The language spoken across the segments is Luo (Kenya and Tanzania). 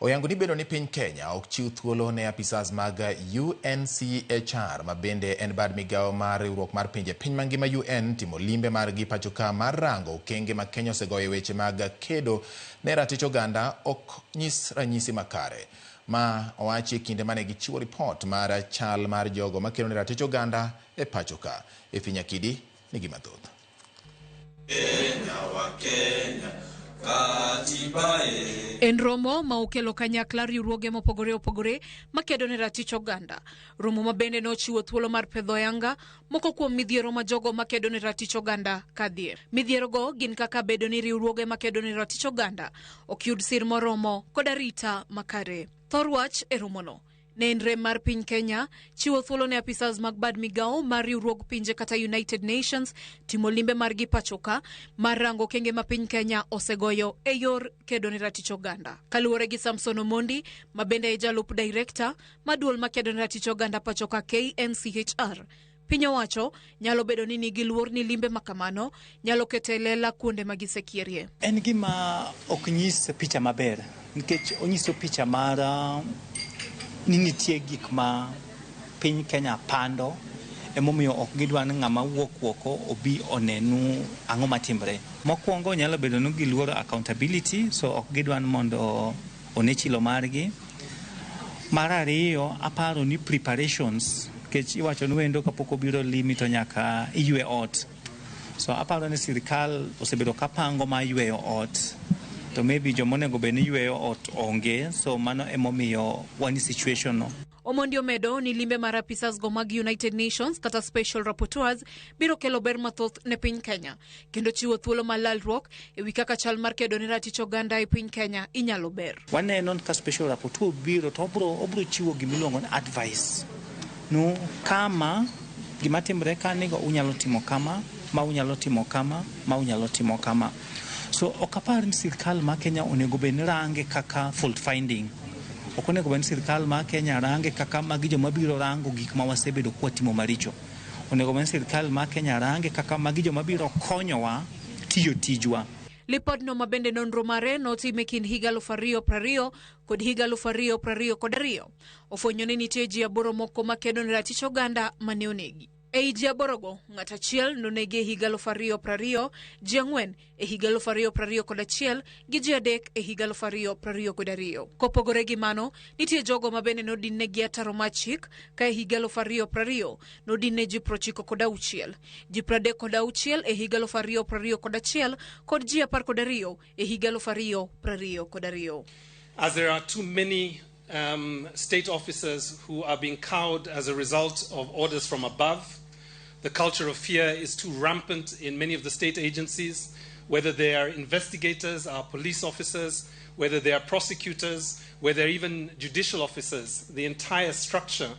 Oyango ni bedo ni piny Kenya ok chiw thuolo ne apisas mag UNCHR ma bende en bad migawo mar riwruok mar pinje piny mangima UN timo limbe margi pachoka mar rango okenge ma Kenya osegoyo e weche mag kedo ne ratich oganda ok nyis ranyisi makare. Ma owachi e kinde mane gichiwo ripot mar chal mar jogo makedo ne ratich oganda e pachoka. Effie Nyakidi nigi mathoth. En romo ma okelo kanyakla riwruoge mopogore opogore makedo ne ratich oganda. Romo ma bende nochiwo thuolo mar pedho ayanga moko kuom midhiero ma jogo makedo ne ratich oganda kadhie. Midhierogo gin kaka bedo ni riwruoge makedo ne ratich oganda ok yud sir moromo kod arita makare. Thor wach e romono ne en rem mar piny Kenya chiwo thuolo ne apisas mag bad migawo mar riwruog pinje kata United Nations timo limbe margi pachoka mar rango okenge ma piny Kenya osegoyo e yor kedo ne ratich oganda. Kaluwore gi Samson Omondi ma bende e jalup director ma duol makedo ne ratich oganda pachoka KNCHR, piny owacho nyalo bedo ni nigi luor ni limbe ma kamano nyalo keto e lela kuonde ma gisekierie. En gima ok nyis picha maber nikech onyiso picha mar ni nitie gik ma piny Kenya pando emomiyo ok gidwa ni ng'ama wuok oko obi onenu ang'o matimre. Mokwongo nyalo bedo ni giluoro accountability, so ok gidwa ni mondo one chilo margi. Mar ariyo, aparo ni preparations, nikech iwacho ni wendo kapok obiro limi to nyaka iywe ot. So aparo ni sirikal osebedo kapango mar yweyo ot, to maybe joma onego bed ni yweyo ot onge, so mano emomiyo wan e situation no. Omondi omedo ni limbe mar apisas go mag United Nations kata Special Rapporteurs biro kelo ber mathoth ne piny Kenya kendo chiwo thuolo mar lalruok e wi kaka chal mar kedo ne ratich oganda e piny Kenya inyalo ber. Waneno ka Special Rapporteur biro to obro chiwo gimiluongo ni advice. No kama gima timre ka ni unyalo timo kama, ma unyalo timo kama, ma unyalo timo kama. So ok apar ni sirkal ma Kenya onego bed ni range kaka fault finding. Ok onego bed ni sirkal ma Kenya range kaka magi joma biro rango gik ma wasebedo kwatimo maricho. Onego bed ni sirkal ma Kenya range kaka magi joma biro konyowa tiyo tijwa. Lipodno ma bende nonro mare notim e kind higa 2020 kod higa 2022 ofwenyo ni nitie ji 8 moko makedo ne ratich oganda mane onegi. Ei ji 8go, ng'at achiel nonegi e higa 2020, ji 4 e higa 2021 gi ji 3 e higa 2022. Kopogore gi mano, nitie jogo ma bende nodinne gi ataro mar chik ka e higa 2020 nodinne ji 96, ji 36 e higa 2021 kod ji 12 e higa 2022. As there are too many state officers who are being cowed as a result of orders from above. The culture of fear is too rampant in many of the state agencies, whether they are investigators, are police officers, whether they are prosecutors, whether even judicial officers. The entire structure,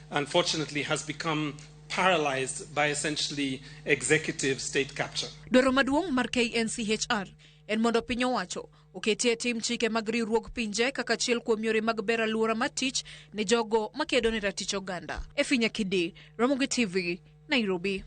unfortunately, has become paralyzed by essentially executive state capture. Dwaro maduong' mar KNCHR en mondo piny owacho oketie tim chike mag riwruog pinje kaka achiel kuom yore mag bero alwora mar tich ne jogo makedo ne ratich oganda. Effie Nyakidi, Ramogi TV, Nairobi.